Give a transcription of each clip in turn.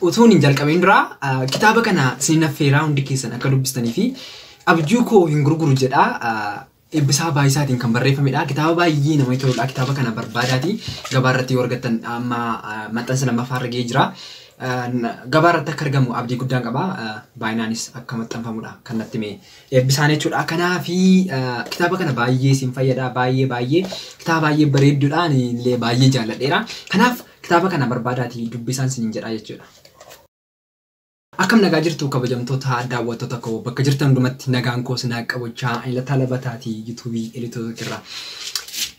Utuun hin jalqabiin dura kitaaba kana isin affeeraa hundi keessan akka dubbistanii fi Abjuu koo hin gurguru jedha. Eebbisaa Baay'isaatiin kan barreeffamedha. Kitaaba baay'ee namatti toludha. Kitaaba kana barbaadaati. Gabaa irratti yoo argattan amma maxxansa lammaffaa irra ga'ee jira. Gabaa irratti akka argamu abdii guddaan qaba. Baay'inaanis akka maxxanfamudha kan natti hime Eebbisaan jechuudha. Kanaafi kitaaba kana baay'ee isin fayyada. Baay'ee baay'ee kitaaba baay'ee bareedduudha. Ani illee baay'ee jaalladheera. Kanaaf kitaaba kana barbaadaati dubbisaan isiniin jedha jechuudha. Akkam nagaa jirtu kabajamtoota daawwattoota koo, bakka jirtan hundumatti nagaan koo sinaa qabachaa ani Lataa Labataatii yuutuubii Elitoo irraa.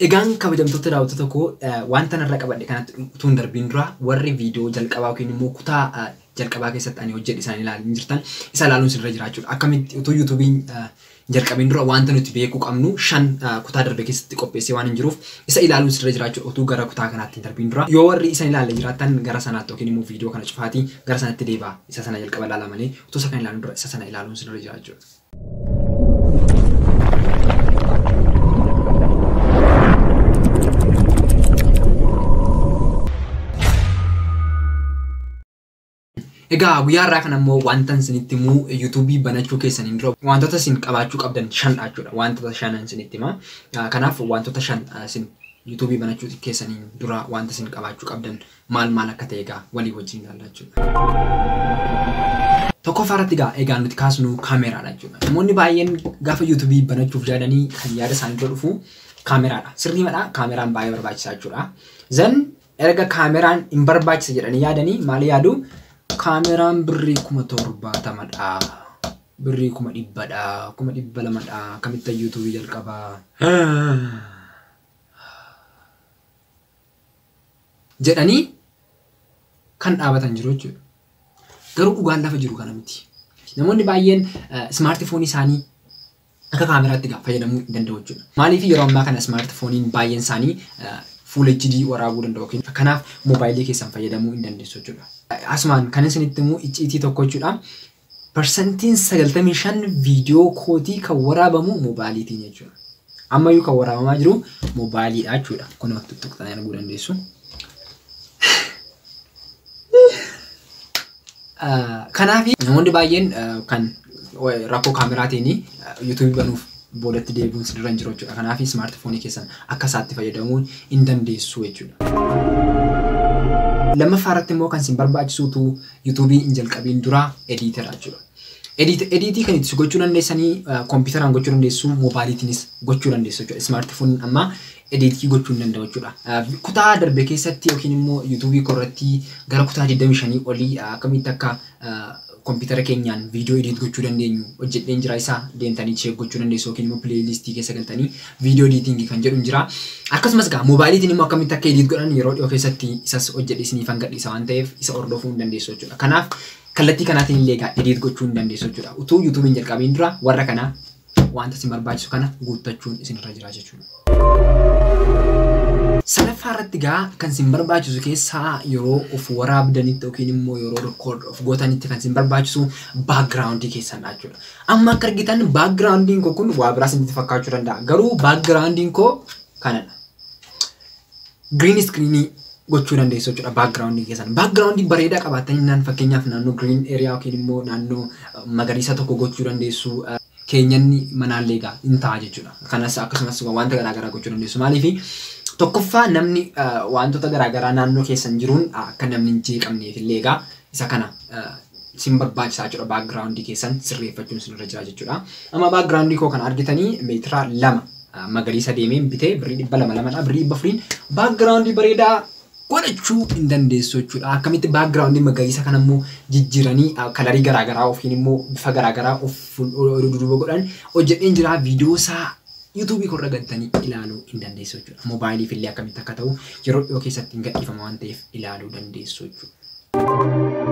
Egaan kabajamtoota daawwattoota koo, wanta narra qabadhe kanatti utuu hin darbiin dura warri viidiyoo jalqabaa yookiin immoo kutaa jalqabaa keessatti ani hojjedhe isaan ilaalin jirtan isa ilaaluun sirra jira jechuudha. Akkamitti utuu yuutuubiin jalqabiin dura wanta nuti beekuu qabnu 5 kutaa darbe keessatti qopheessee waan hin jiruuf isa ilaaluun sirra jira jechuudha utuu gara kutaa kanaatti hin darbiin dura. Yoo warri isa ilaalle jiraattan gara sanaatti yookiin immoo viidiyoo kana cufaatii gara sanatti deebi'aa, isa sana jalqaba ilaalaa malee utuu isa kana ilaaluun dura isa sana ilaaluun sirra jira jechuudha. Egaa guyyaa har'aa kana immoo wanta isinitti himu yuutuubii banachuu keessaniin dura wantoota isin qabaachuu qabdan 5 jechuudha. Wantoota shanan isinitti hima. Kanaaf wantoota 5 isin yuutuubii banachuu keessaniin dura wanta isin qabaachuu qabdan maal maal akka ta'e egaa walii wajjin ilaalla jechuudha. Tokkoffaa irratti egaa nuti kaasnu kaameraadha jechuudha. Namoonni baay'een gaafa yuutuubii banachuuf yaadanii kan yaada isaanii dura dhufu kaameraadha. Sirrii madha, kaameraan baay'ee barbaachisaa jechuudha. Zan erga kaameraan hin barbaachisa jedhanii yaadanii maal yaadu? Kaameraan birrii 70,000dha. Birrii 100,000dha. 200,000dha. Akkamittan yuutuubii jalqabaa? Jedhanii kan dhaabatan jiru jechuudha. Garuu dhugaan lafa jiru kana miti. Namoonni baay'een ismaartifoonii isaanii akka kaameraatti fayyadamuu hin danda'u jechuudha. Maaliif yeroo ammaa kana ismaartifooniin baay'een isaanii Full HD waraabuu danda'u. Kanaaf moobaayilii keessan fayyadamuu hin dandeessu jechuudha. Asumaan kan isinitti himu icciitii tokko jechuudha. Parsantiin 95 viidiyoo kootii kan waraabamu moobaayiliitiin jechuudha. Ammayyuu kan waraabamaa jiru moobaayiliidha jechuudha. Kun tuttuqxanii arguu dandeessu. Kanaaf namoonni baay'een kan rakkoo kaameraatiin yuutuubii banuuf boodatti deebi'uun sirra hin jiru jechuudha. Kanaaf ismaartifoonii keessan akka isaatti fayyadamuun hin dandeessu jechuudha. Lammaffaa irratti immoo kan isin barbaachisuutu yuutuubii hin jalqabiin dura ediitera jechuudha. Ediitii kan itti gochuu dandeessanii kompiitaraan gochuu dandeessu, moobaayiliitiinis gochuu dandeessu jechuudha. Ismaartifooniin amma ediitii gochuu hin danda'u jechuudha. Kutaa darbe keessatti yookiin immoo yuutuubii koo irratti gara kutaa 25 olii akkamitti akka kompiitara keenyaan viidiyoo ediit gochuu dandeenyu hojjedheen jira, isa deemtanii check gochuu dandeessu yookiin immoo pileeylistii keessa galtanii viidiyoo ediitingii kan jedhu jira. Akkasumas egaa moobaayiliitiin immoo akkamitti akka ediit godhan yeroo dhiyoo keessatti isas hojjedhe isiniif hanga dhiisa waan ta'eef isa hordofuu hin dandeessu jechuudha. Kanaaf kallattii kanaatiin illee egaa ediit gochuu hin dandeessu jechuudha. Utuu yuutuubiin jalqabiin dura warra kana wanta isin barbaachisu kana guuttachuun isinirra jira jechuudha. Sadaffaa irratti egaa kan isin barbaachisu keessaa yeroo of waraabdanitti yookiin immoo yeroo record of gootanitti kan isin barbaachisu background keessan jechuudha. Amma akka argitan backgroundiin koo kun waa biraa isinitti fakkaachuu danda'a. Garuu backgroundiin koo kanadha. Green screen gochuu dandeessu jechuudha background keessan. Background bareedaa qabaattanii naan fakkeenyaaf naannoo green area yookiin immoo naannoo magariisa tokko gochuu dandeessu. Keenyanni manaallee egaa hin ta'a jechuudha. Kanas akkasumas wanta garaagaraa gochuu dandeessu. Maaliif tokkoffaa namni wantoota garaagaraa naannoo keessan jiruun akka namni hin jeeqamneef illee egaa isa kana isin barbaachisaa jechuudha. Background keessan sirreeffachuun isinirra jira jechuudha. Amma background koo kana argitanii meetira 2 magariisa deemeen bitee birrii 200 lamadha. Birrii 400 background bareedaa godhachuu hin dandeessu jechuudha. Akkamitti background magariisa kana immoo jijjiiranii kalarii garaagaraa yookiin immoo bifa garaagaraa of duuba godhan hojjedheen jira. Viidiyoo isaa yuutuubii korra galtanii ilaaluu hin dandeessu jechuudha. Moobaayiliif illee akkamitti akka ta'u yeroo dhiyoo keessatti hin gadhiifama waan ta'eef ilaaluu dandeessu jechuudha.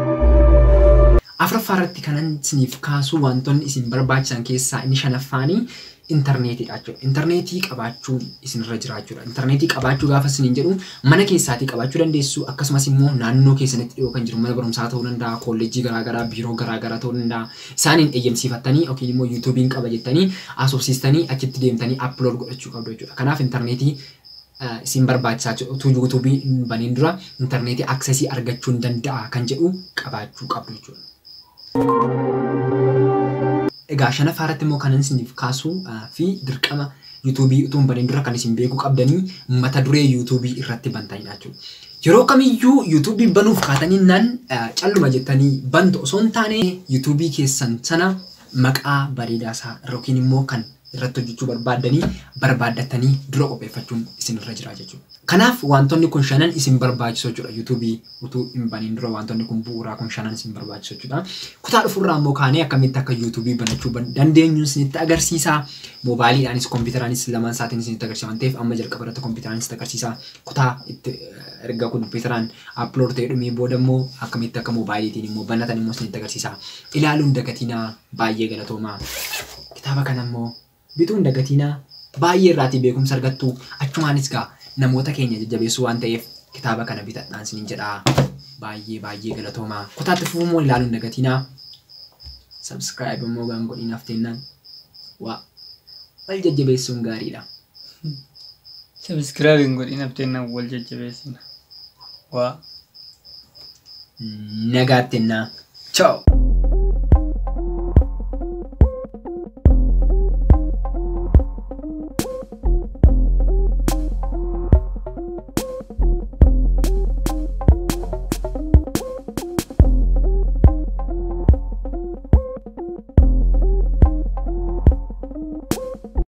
Afuraffaa irratti kanan isiniif kaasu wantoonni isin barbaachisan keessaa inni shanaffaanii intarneetiidha jechuudha. Intarneetii qabaachuun isinirra jira jechuudha. Intarneetii qabaachuu gaafa isiniin jedhu mana keessaatii qabaachuu dandeessu, akkasumas immoo naannoo keessanitti dhiyoo kan jiru mana barumsaa ta'uu danda'a, kolleejjii garaagaraa, biiroo garaagaraa ta'uu danda'a. Isaaniin eeyyamsiifattanii yookiin immoo yuutuubiin qaba jettanii haasofsiistanii achitti deemtanii upload godhachuu qabdu jechuudha. Kanaaf intarneetii isin barbaachisaa utuu yuutuubii hin baniin dura intarneetii aksesii argachuu hin danda'a kan jedhu qabaachuu qabdu jechuudha. Egaa shanaffaa irratti immoo kanan isiniif kaasuu fi dirqama yuutuubii utuu hin baniin dura kan isin beekuu qabdanii mata duree yuutuubii irratti bantanidha jechuudha. Yeroo kamiyyuu yuutuubii banuuf kaatanii nan calluma jettanii bantu osoo hin taane yuutuubii keessan sana maqaa bareedaa isaa yookiin immoo kan irratti hojjechuu barbaaddanii barbaaddatanii dura qopheeffachuun isinirra jira jechuudha. Kanaaf wantoonni kun shanan isin barbaachisu jechuudha. Yuutuubii utuu hin baniin dura wantoonni kun bu'uuraa kun shanan isin barbaachisu jechuudha. Kutaa dhufurraa immoo kaanee akkamitti akka yuutuubii banachuu dandeenyu isinitti agarsiisa. Moobaayiliidhaanis kompiitaraanis lamaan isaatiin isinitti agarsiisa waan ta'eef amma jalqaba irratti kompiitaraan isinitti agarsiisa. Kutaa itti erga kompiitaraan upload ta'ee dhumee booda immoo akkamitti akka moobaayiliitiin immoo banatan immoo isinitti agarsiisa. Ilaaluun dagatinaa baay'ee galatoomaa. Kitaaba kana immoo bituun dagatinaa baay'ee irraatii beekumsa argattu achumaanis gaa namoota keenya jajjabeessuu waan ta'eef kitaaba kana bitadhaan isiniin jedhaa baay'ee baay'ee galatoomaa. Kutaatti fufumoo ilaaluun dagatinaa. Subscribe immoo gaan godhiin hafteennaan waa wal jajjabeessuun gaariidha. Subscribe hin godhin hafteennaan wal jajjabeessina. Waa. Nagaatti jennaa. Ciao.